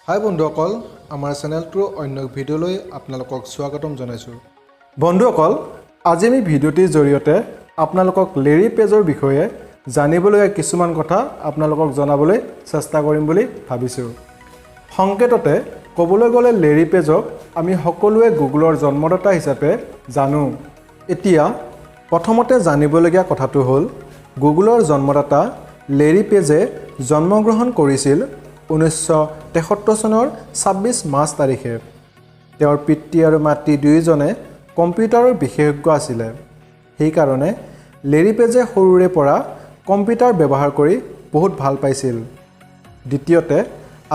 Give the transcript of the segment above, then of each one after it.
হাই বন্ধুসকল, আমাৰ চেনেলটোৰ অন্য এক ভিডিঅ'লৈ আপোনালোকক স্বাগতম জনাইছোঁ। বন্ধুসকল, আজি আমি ভিডিঅ'টিৰ জৰিয়তে আপোনালোকক লেৰী পেজৰ বিষয়ে জানিবলগীয়া কিছুমান কথা আপোনালোকক জনাবলৈ চেষ্টা কৰিম বুলি ভাবিছোঁ। সংকেততে ক'বলৈ গ'লে লেৰী পেজক আমি সকলোৱে গুগলৰ জন্মদাতা হিচাপে জানো। এতিয়া প্ৰথমতে জানিবলগীয়া কথাটো হ'ল, গুগলৰ জন্মদাতা লেৰী পেজে জন্মগ্ৰহণ কৰিছিল 1973 চনৰ 26 মাৰ্চ তাৰিখে। তেওঁৰ পিতৃ আৰু মাতৃ দুয়োজনে কম্পিউটাৰৰ বিশেষজ্ঞ আছিলে। সেইকাৰণে লেৰী পেজে সৰুৰে পৰা কম্পিউটাৰ ব্যৱহাৰ কৰি বহুত ভাল পাইছিল। দ্বিতীয়তে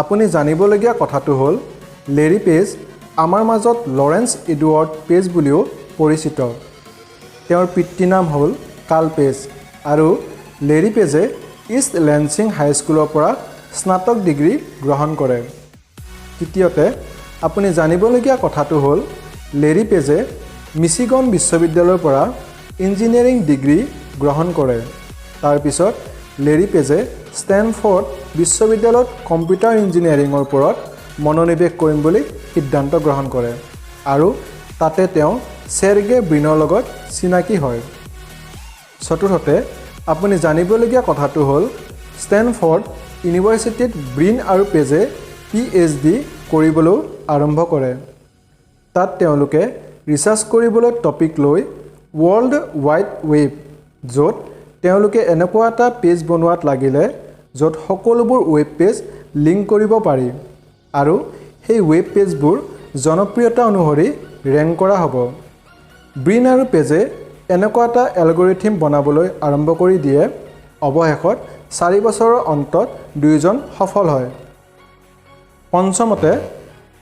আপুনি জানিবলগীয়া কথাটো হ'ল, লেৰী পেজ আমাৰ মাজত লৰেন্স এডৱাৰ্ড পেজ বুলিও পৰিচিত। তেওঁৰ পিতৃৰ নাম হ'ল কাৰ্ল পেজ আৰু লেৰী পেজে ইষ্ট লেন্সিং হাইস্কুলৰ পৰা স্নাতক ডিগ্ৰী গ্ৰহণ কৰে। তৃতীয়তে আপুনি জানিবলগীয়া কথাটো হ'ল, লেৰী পেজে মিচিগন বিশ্ববিদ্যালয়ৰ পৰা ইঞ্জিনিয়াৰিং ডিগ্ৰী গ্ৰহণ কৰে। তাৰপিছত লেৰী পেজে ষ্টেনফৰ্ড বিশ্ববিদ্যালয়ত কম্পিউটাৰ ইঞ্জিনিয়াৰিঙৰ ওপৰত মনোনিৱেশ কৰিম বুলি সিদ্ধান্ত গ্ৰহণ কৰে আৰু তাতে তেওঁ চেৰ্গে ব্ৰিনৰ লগত চিনাকি হয়। চতুৰ্থতে আপুনি জানিবলগীয়া কথাটো হ'ল, ষ্টেনফৰ্ড ইউনিভাৰ্চিটিত ব্ৰিন আৰু পেজে পিএইচডি কৰিবলৈও আৰম্ভ কৰে। তাত তেওঁলোকে ৰিচাৰ্চ কৰিবলৈ টপিক লৈ ৱৰ্ল্ড ৱাইড ৱেব, য'ত তেওঁলোকে এনেকুৱা এটা পেজ বনোৱাত লাগিলে য'ত সকলোবোৰ ৱেব পেজ লিংক কৰিব পাৰি আৰু সেই ৱেব পেজবোৰ জনপ্ৰিয়তা অনুসৰি ৰেংক কৰা হ'ব। ব্ৰিন আৰু পেজে এনেকুৱা এটা এলগৰিথিম বনাবলৈ আৰম্ভ কৰি দিয়ে। অৱশেষত 4 বছৰৰ অন্তত দুয়োজন সফল হয়। পঞ্চমতে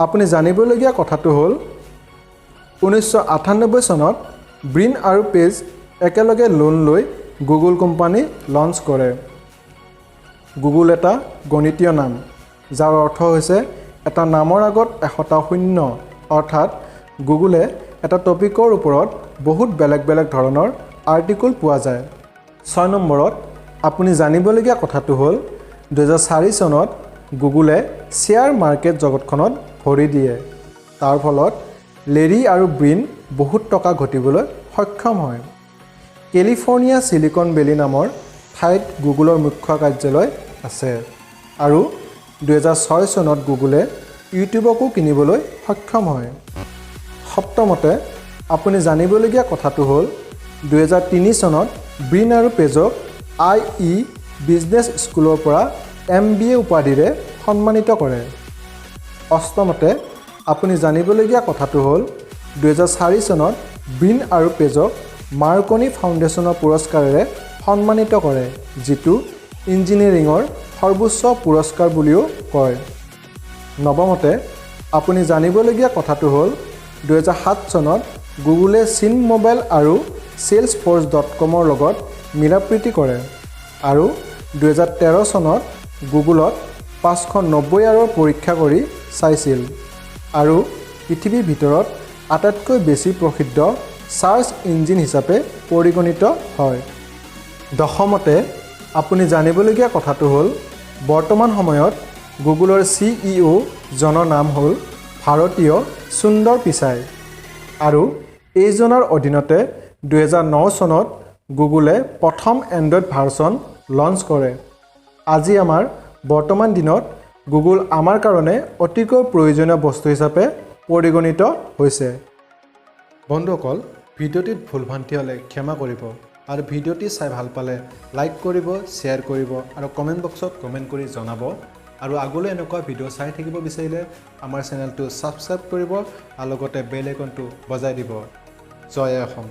আপুনি জানিবলগীয়া কথাটো হ'ল, 1998 চনত ব্ৰিন আৰু পেজ একেলগে লোন লৈ গুগল কোম্পানী লঞ্চ কৰে। গুগল এটা গণিতীয় নাম, যাৰ অৰ্থ হৈছে এটা নামৰ আগত 100টা শূন্য। অৰ্থাৎ গুগলে এটা টপিকৰ ওপৰত বহুত বেলেগ বেলেগ ধৰণৰ আৰ্টিকল পোৱা যায়। ছয় নম্বৰত আপুনি জানিবলগীয়া কথাটো হ'ল, 2004 চনত গুগলে শ্বেয়াৰ মাৰ্কেট জগতখনত ভৰি দিয়ে। তাৰ ফলত লেৰী আৰু ব্ৰিন বহুত টকা ঘটিবলৈ সক্ষম হয়। কেলিফৰ্ণিয়া চিলিকন ভেলী নামৰ ঠাইত গুগলৰ মুখ্য কাৰ্যালয় আছে আৰু 2006 চনত গুগলে ইউটিউবকো কিনিবলৈ সক্ষম হয়। সপ্তমতে আপুনি জানিবলগীয়া কথাটো হ'ল, 2003 চনত ব্ৰিন আৰু পেজক I E business স্কুলৰ পৰা এমবিএ উপাধিৰে সন্মানিত কৰে। অষ্টমতে আপুনি জানিবলগীয়া কথাটো হ'ল, 2004 চনত ব্ৰিন আৰু পেজক মাৰ্কনি ফাউণ্ডেশ্যনৰ পুৰস্কাৰেৰে সন্মানিত কৰে, যিটো ইঞ্জিনিয়াৰিঙৰ সৰ্বোচ্চ পুৰস্কাৰ বুলিও কয়। নৱমতে আপুনি জানিবলগীয়া কথাটো হ'ল, 2007 চনত গুগলে চীন মোবাইল আৰু চেলছ ফ'ৰ্চ ডট কমৰ লগত মিলাপ্ৰীতি কৰে আৰু 2013 চনত গুগলত 590 আৰৰ পৰীক্ষা কৰি চাইছিল আৰু পৃথিৱীৰ ভিতৰত আটাইতকৈ বেছি প্ৰসিদ্ধ চাৰ্চ ইঞ্জিন হিচাপে পৰিগণিত হয়। দশমতে আপুনি জানিবলগীয়া কথাটো হ'ল, বৰ্তমান সময়ত গুগলৰ চিইঅ' জনৰ নাম হ'ল ভাৰতীয় সুন্দৰ পিচাই আৰু এইজনৰ অধীনতে 2009 চনত গুগলে প্ৰথম এণ্ড্ৰইড ভাৰ্চন লঞ্চ কৰে। আজি আমাৰ বৰ্তমান দিনত গুগল আমাৰ কাৰণে অতিকৈ প্ৰয়োজনীয় বস্তু হিচাপে পৰিগণিত হৈছে। বন্ধুসকল, ভিডিঅ'টিত ভুল ভ্ৰান্তি হ'লে ক্ষমা কৰিব আৰু ভিডিঅ'টি চাই ভাল পালে লাইক কৰিব, শ্বেয়াৰ কৰিব আৰু কমেণ্ট বক্সত কমেণ্ট কৰি জনাব। আৰু আগলৈ এনেকুৱা ভিডিঅ' চাই থাকিব বিচাৰিলে আমাৰ চেনেলটো ছাবস্ক্ৰাইব কৰিব আৰু লগতে বেল আইকনটো বজাই দিব। জয় অসম।